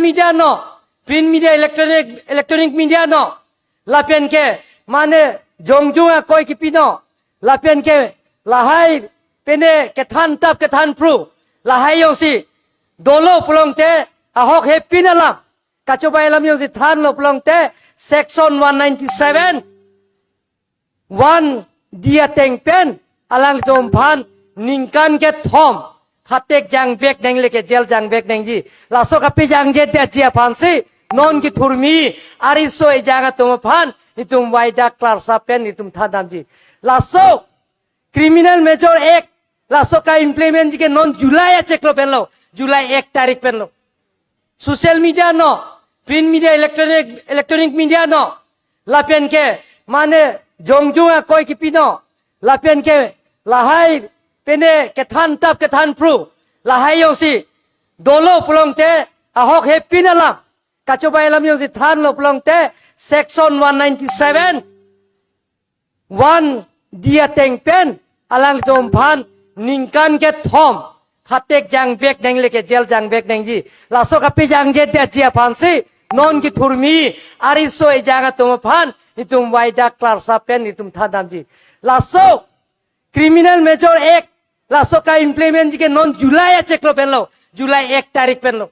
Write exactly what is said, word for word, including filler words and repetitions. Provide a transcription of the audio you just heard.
media no, print media, electronic, electronic media no, lapen ke mane jongjung akoi kipi no, lapen ke lahai pene kethan tap kethan phru, lahai jongsi dolo pulote ahok hepin alam, kachobai alam jongsi thanlo pulote section one ninety-seven one D ateng pen alanglitum aphan ningkan kethom phatek jangvek nang, le ke jail jangvek nangji. Laso kapejangje detji aphansi non kethurmi ariso ejang atum aphan itum waida klarsa pen itum thandamji. Laso Criminal Major Act laso ka-implement ji ke non July achiklo penlo, July ek tarik penlo. Social media no, print media, electronic, electronic media no, lapen ke mane jongjung akoi kipi no, lapen ke lahai pene kethan tap kethan phru, lahai jongsi dolo pulote ahok hepin alam, kachobai alam jongsi thanlo pulote section one ninety-seven one D ateng pen alanglitum aphan ningkan kethom phatek jangvek nang, le ke jail jangvek nangji. Laso kapejangje detji aphansi non kethurmi ariso ejang atum aphan itum waida klarsa pen itum thandamji. Laso Criminal Major Act laso ka-implement ji ke non July achiklo penlo, July ek tarik penlo.